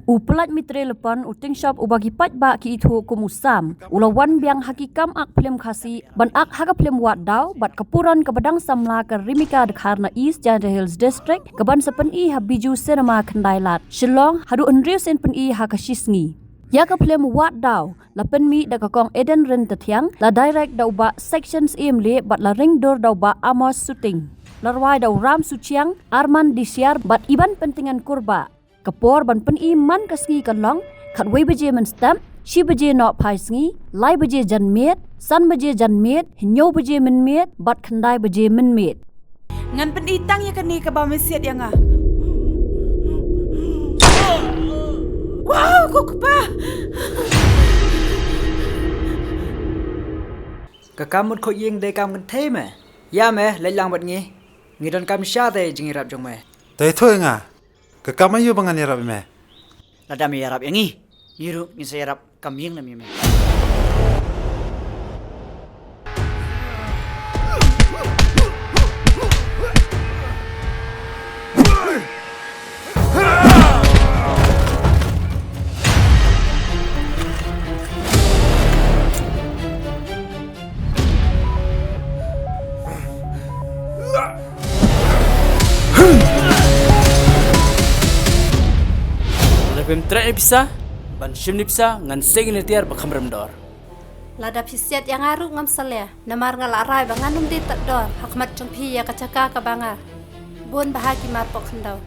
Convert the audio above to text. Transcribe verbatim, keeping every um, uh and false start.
U Pyllait Mitre Lepon, u tyngshop uba ki paidbah ki ithuh kum u Sam, u la wan biang ha ki kam ak phlim Khasi ban ak ha ka phlim Wad Daw bad ka puran kaba dang samla ka Rimika Dkhar na East Jaintia Hills District, kaban sa pyni ha Bijou Cinema Khyndai Lad, Shillong, haduh hynriew sien pyni ha ka shi sngi. Ïa ka phlim Wad Daw la pynmih da ka Kong Eden Ryntathiang, la direct da u Bah Section Syiemlieh bad la ring dur da u Bah Amos Suting. La rwai da u Ram Suchiang, Arman Disiar bad Iban Pyntngen Kurbah. Ka por ban pyni man ka sngi ka long khatwei baje mynstep, shi baje nohphai sngi, lai baje janmiet, san baje janmiet, hynñiew baje mynmiet bad khyndai baje mynmiet. Ngan pyni tang ïa kane kaba me siat ïa nga. Wow, ko kpa! Ka kam mut khoit ïing dei kam kynthei me. Ïa me, leit lang bad ngi. Ngi donkam sha te jingïarap jong me. Te thoi nga. Ka kam aïu ba ngan ïarap ïa me? Lada me ïarap ïa ngi, ngi ruh ngin sa ïarap kam ïing lem ïa me. Lada phim treh ïa pisa ban shim ïa pisa, ngan seng ïa tiar ba kham rem dor. Lada phi siat ïa nga ruh ngam salia, namar nga la rai ba ngan ym dei tad dor ha khmat jong phi ïa ka jaka kaba nga bun bha ki mar pok khyndew.